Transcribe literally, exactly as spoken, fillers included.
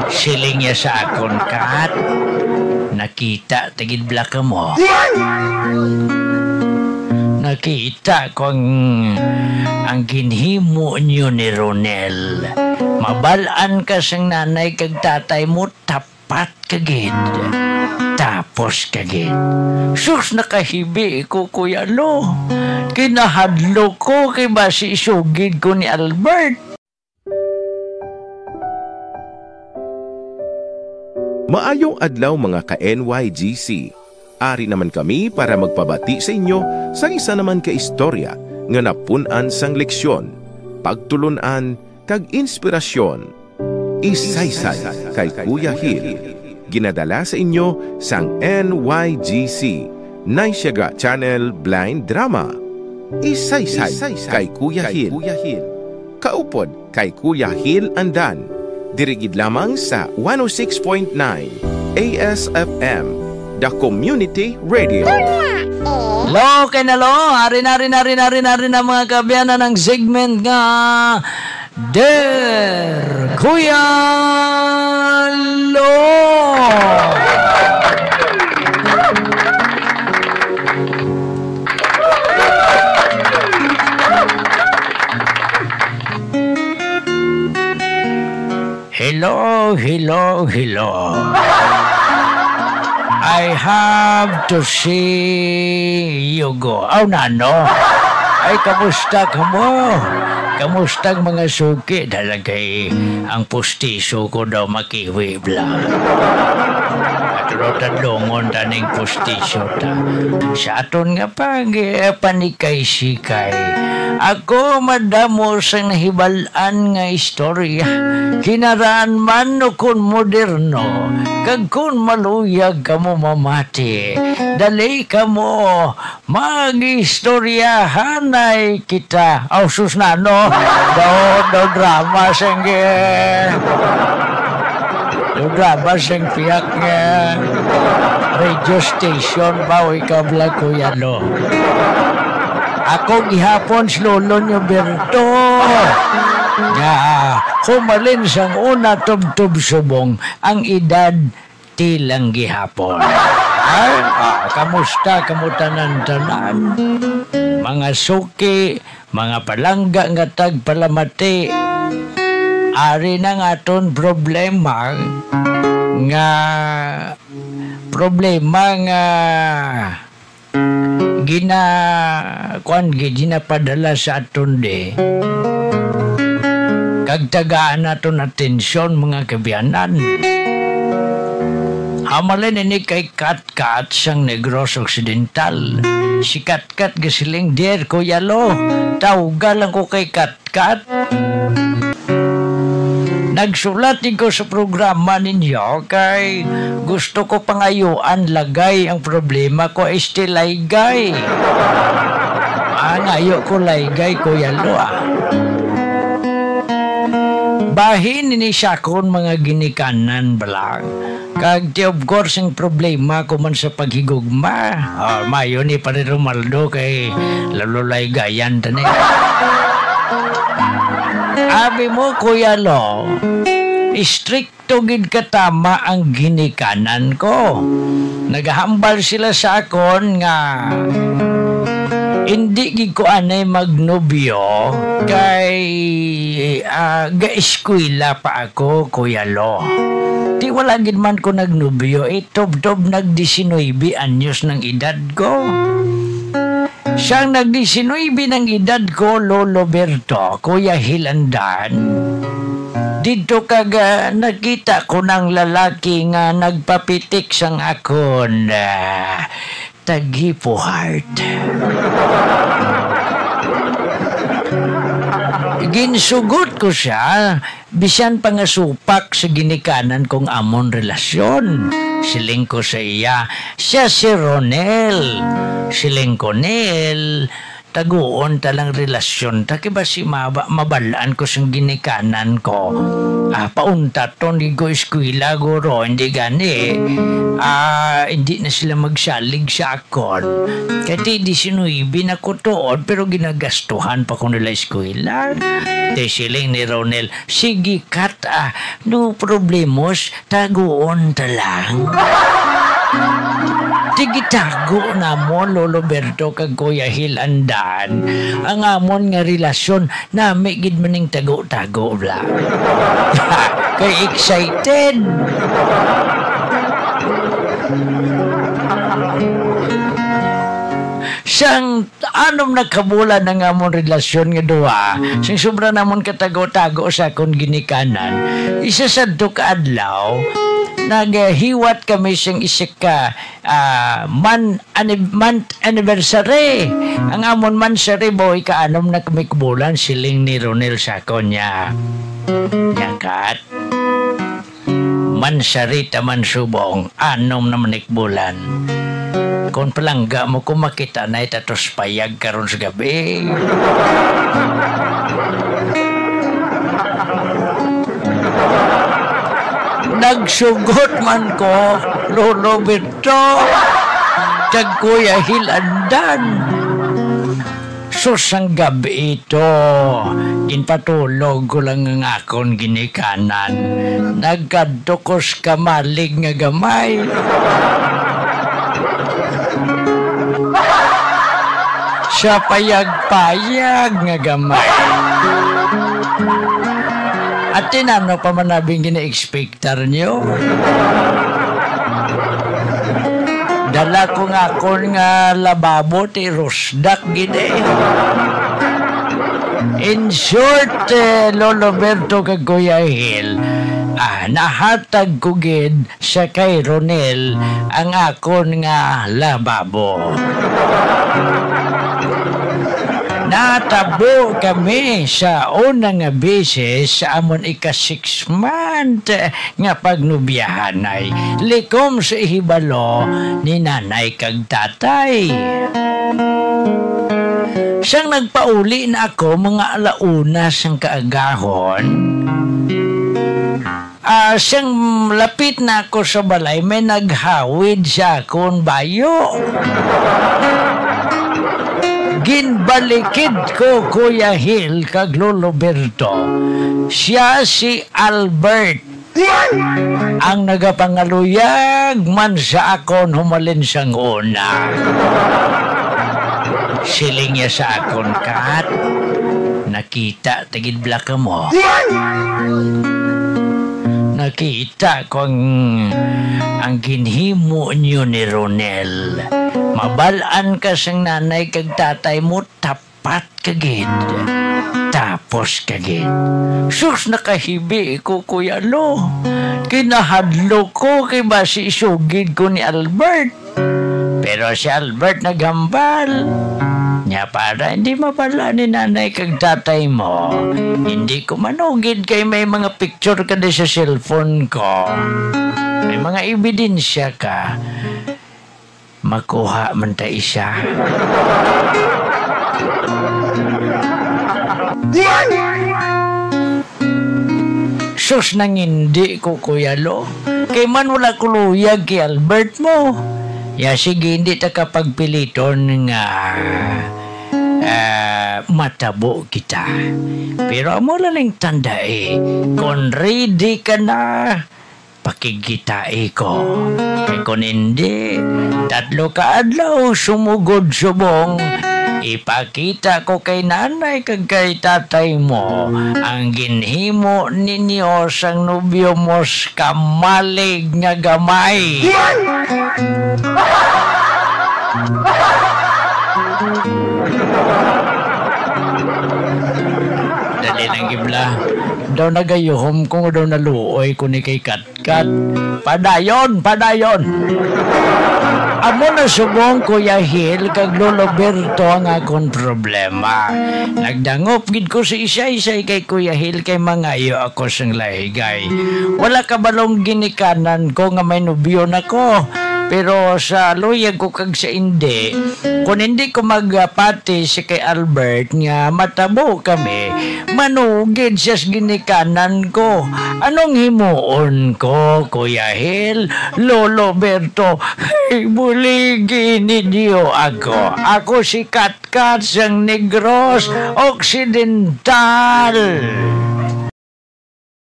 Siling niya sa akon, "Kat, nakita ta gid bala kamo. Nakita ko ang, ang ginhimo niyo ni Ronel. Mabal-an ka sang nanay kag tatay mo, tapat ka gid. Tapos ka gid." Sus, nakahibi ko, Kuya Lo. Kinahadlok ko kay basi isugid ko ni Albert. Maayong adlaw, mga ka-N Y G C. Ari naman kami para magpabati sa inyo sang isa naman ka istorya nga napun-an sang leksyon, pagtulon-an, kag inspirasyon. Isaysay kay Kuya Hil. Ginadala sa inyo sang N Y G C, Naisyaga Channel Blind Drama. Isaysay kay Kuya Hil. Kaupod kay Kuya Hil Andan. Diri gid lamang sa one oh six point nine A S F M, The Community Radio. Lo, kay na lo, ari na, ari na, ari na, ari na, ari na, mga kaabyanan, ang segment nga Dear Kuya Lo. Hello, hello, hello. I have to see you go. Aw, nano? Ay, kamusta kamo? Kamusta ang mga suki? Dalagay ang pustiso ko daw makiwi bla. Pero tadlongon ta ning pustiso ta. Sa aton nga pag, eh, panikay-sikay. Ako madamo sang nahibal-an nga istorya. Kinaraan man o kon moderno, kag kon maluyag kamo mamati, dali kamo, mag-istoryahanay kita. Aw, sus, nano? Daw, daw drama sing, eh, daw drama sing piyak nga radio station ba o ikaw bala, Kuya Lo? Ako gihapon si Lolo niyo Berto. Nga, humalin sang una tubtob subong ang edad ti lang gihapon. Ay, ah, kamusta kamo tanan-tanan? Mga suki, mga palangga nga tagpalamati. Ari na nga aton problema nga, problema nga gina-, kuwan gid, ginapadala sa aton di. Kag tagaan naton atensyon, mga kaabyanan. Hamalan ini kay Katkat sang Negros Occidental. Si Katkat gasiling, "Dear Kuya Lo, tawga lang ko kay Kat Kat, nagsulat ko sa programa ninyo kay gusto ko pangayuan lagay ang problema ko, este laygay. Ah, ngayo ko laygay, Kuya Lo, ah." Bahin ini sa akon mga ginikanan bala. Kag ti, of course, ang problema ko man sa paghigugma. Ah, mayo ni Pare Romaldo kay lalulay gayan ta ni. Abi mo, Kuya Lo, istrikto gid katama ang ginikanan ko. Nagahambal sila sa akon nga indi gid ko anay magnobyo kay, ah, gaeskwela pa ako, Kuya Lo. Ti wala gid man ko nagnobyo, eh, tubtob nag disinuybe anyos nang edad ko. Sang nag disinuybe nang edad ko, Lolo Berto, Kuya Hilandan, didto kag, ah, nakita ko nang lalaki nga nagpapitik sang akon, ah, tagipuhart. Ginsugot ko sia, bisan pa nga supak sa ginikanan kong amon relasyon. Siling ko sa iya, "Sia si Ronel." Siling ko, "Nel, taguon ta lang relasyon ta, kay basi maba-, mabalaan ko sang ginikanan ko. Ah, pauntaton gid ko eskwela, guro, hindi gani, ah, hindi na sila magsalig sa akon. Kay ti diecinuebe na ko tuod, pero ginagastuhan pa ko nila eskwela. Ti siling ni Ronel, "Sige, Kat, ah, no problemos, taguon ta lang." Ti gitago namon, Lolo Berto kag Kuya Hil Andan, ang amon nga relasyon, nami gid man ning tago-tago, bla. Kay excited. Sang anom na ka bulan ang amon relasyon nga duha, sing sobra namon katago-tago sa akon ginikanan, isa sadto ka adlaw, naghiwat kami sing isa ka, ah, man-, ani-, month anniversary. Ang amon monthsary, boy, kaanom na kami ka bulan, siling ni Ronel sa akon niya. Nya, Kat, mansarita man subong, anom naman ik bulan. Kung palangga mo ko, makita na itatos payag karon sa gabi. Nagsugot man ko, Lolo Berto, kag Kuya Hilandan. Sus, ang gab-i to, ginpatulog ko lang ang akon ginikanan. Nagkadto ko sa kamalig nga gamay. Sa payag-payag nga gamay. At tinano pa man nabing gina-expect Tar niyo? Dala ko nga akon nga lababo, ti rusdak gid eh. In short, eh, Lolo Berto kag Kuya Hil, ah, nahatag ko gid sa kay Ronel ang akon nga lababo. Natabo kami sa una nga beses sa amon ika-six month nga pagnobyahanay, likom sa ihibalo ni nanay kag tatay. Sang nagpauli na ako mga ala-una sang kaagahon, ah, sang lapit na ako sa balay, may naghawid sa akon bayo. Ginbalikid ko, Kuya Hil kag Lolo Berto. Siya si Albert. Ang nagapangaluyag man sa akon humalin sang una. Siling niya sa akon, "Kat, nakita ta gid bala kamo. Nakita ko ang, ang ginhimo niyo ni Ronel. Mabal-an ka sang nanay kag tatay mo, tap-, pat ka gid. Tapos ka gid." Sus, nakahibi ko, Kuya Lo. Kinahadlok ko kay basi isugid ko ni Albert. Pero si Albert naghambal. Nya, para hindi mabala ni nanay kag tatay mo, hindi ko manugid kay may mga picture ka di sa cellphone ko. May mga ebidensya ka. Makuha man ta isa. Sus, nangindi ko, Kuya Lo. Kay man wala ko luyag kay Albert mo. Ya, sige, hindi ta ka pagpiliton nga, ah, matabo kita. Pero amo lang ning tandai, kung ready ka na, pakigkitai ko. Kay kon indi, tatlo ka adlaw sumugod subong, ipakita ko kay nanay kag kay tatay mo ang ginhimo ninyo sang nobyo mo sa kamalig nga gamay. Dali lang, Gibla. Daw nagayuhom ko, daw naluoy ko ni kay Kat. Kat, padayon, padayon. Amo na subong, Kuya Hil kag Lolo Berto, ang akon problema. Nagdangop gid ko sa isa-isa kay Kuya Hil kay mangayo ako sang lahigay. Wala kabalong ginikanan ko nga may nobyo na ko. Pero sa luyag ko kag sa indi, kung hindi ko magpati si kay Albert nga matabo kami, manugid siya sa ginikanan ko. Anong himuon ko, Kuya Hil? Lolo Berto, ay, buligi ninyo ako. Ako si Katkat sang Negros Occidental.